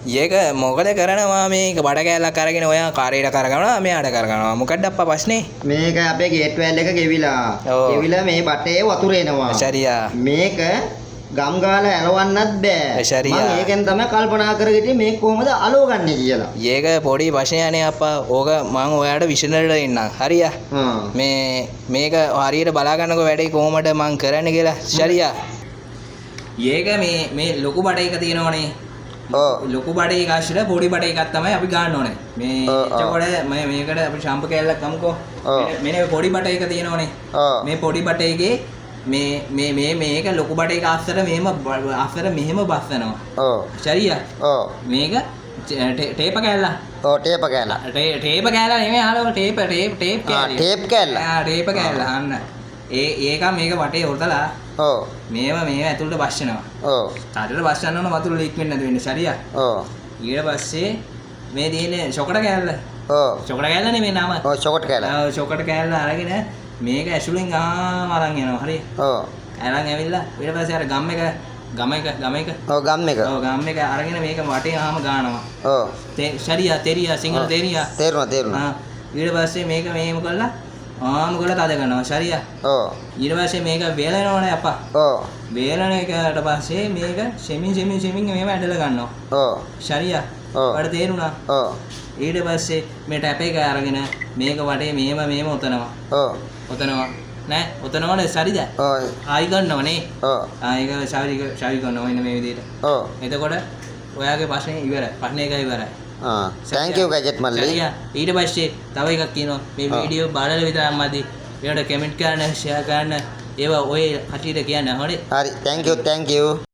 ඒක මොකද කරනවා මේක බඩ කෑල්ලක් අරගෙන ඔයා කාරේට කරගනවා මෙයාට කරගනවා. මොකද්ද අප්පා ප්‍රශ්නේ? මේක අපේ ගේට් වැල් එක ගෙවිලා. ඔව්. ගෙවිලා මේ බටේ වතුර එනවා. ශරියා. මේක ගම් ගාලා ඇලවන්නත් බෑ. ශරියා. මං ඒකෙන් තමයි කල්පනා කර හිටියේ මේක කොහොමද අලවගන්නේ කියලා. ඒක පොඩි ප්‍රශ්නයක් නේ අප්පා. ඕක මං ඔයාට විසඳලා දෙන්නම්. හරියා. හා. මේ මේක හරියට බලා ගන්නකෝ වැඩේ කොහොමද මං කරන්නේ කියලා. ශරියා. ඒක මේ මේ ලොකු බඩ එක තියෙනවනේ. ඔව්. ලොකු බඩ එක අස්සට පොඩි බඩ එකක් තමයි අපි ගන්න ඕනේ. මේ ඔව්, ඔව්. එතකොට මේ මේකට අපි ෂැම්පු කෑල්ලක් ගමුකෝ. ඔව්. මෙන්න මේ පොඩි බඩ එක තියෙනවනේ. ඔව්. මේ පොඩි බඩ එකේ මේ මේ මේ මේක ලොකු බඩ එක අස්සට මෙහෙම අස්සට මෙහෙම බස්සනවා. ඔව්. ශරියා. ඔව්. මේක ටේප කෑල්ල. ඔව් ටේප කෑල්ල. ටේප කෑල්ල නෙමෙයි අහලව ටේප ටේප් ටේප් ආ කෑල්ල. ටේප් කෑල්ල. ආ ටේප කෑල්ල අන්න. ඒ ඒක මේක වටේ ඔතලා ඔව්. මේව මේව ඇතුළට බස්සනවා. ඔව්. හරියට බස්සන්න ඕන වතුර ලීක් වෙන්නේ නැතු වෙන්න ශරියා. ඔව්. ඊට පස්සේ මේ තියෙන ෂොකට කෑල්ල. ඔව්. ෂොකට කෑල්ල නෙමෙයි නම. ඔව් ෂොකට් කෑල්ල. ඔව් ෂොකට කෑල්ල අරගෙන මේක ඇසුලෙන් ආම අරන් යනවා. හරි. ඔව්. අරන් ඇවිල්ලා ඊට පස්සේ අර ගම් එක ගම එක ගම එක ඔව් ගම් එක. ඔව් ගම් එක අරගෙන මේක වටේ ආම ගානවා. ඔව්. ශරියා තෙරියා සිංහල තෙරියා. තේරුණා තේරුණා. ආ ඊට පස්සේ මේක මෙහෙම කරලා ආම කරලා තද කරනවා ශරියා. ඔව්. ඊට පස්සේ මේක වේලෙනවනේ අප්පා. ඔව්. වේලන එකට පස්සේ මේක සෙමින් සෙමින් සෙමින් මෙහෙම ඇදලා ගන්නවා. ඔව්. ශරියා. ඔව්. ඔයාලට තේරුණා? ඔව්. ඊට පස්සේ මේ ටැප් එක අරගෙන මේක වටේ මෙහෙම මෙහෙම ඔතනවා. ඔව්. ඔතනවා. නෑ ඔතනවනේ සරිද? ඔව්. ආයි ගන්නව නේ. ඔව්. ආ ඒක ශාවි ශාවි කරනවා මෙන්න මේ විදිහට. ඔව්. එතකොට ඔයාගේ ප්‍රශ්නේ ඉවරයි. ප්‍රශ්නේ එක ඉවරයි. ආ thank you gadget මල්ලි. සරියා ඊට පස්සේ තව එකක් කියනවා මේ ඔව්. වීඩියෝ බලලා විතරක් මදි. ඒකට කමෙන්ට් කරන්න, ෂෙයා කරන්න, ඒවා ඔය කටියට කියන්න හොරේ. හරි thank you thank you.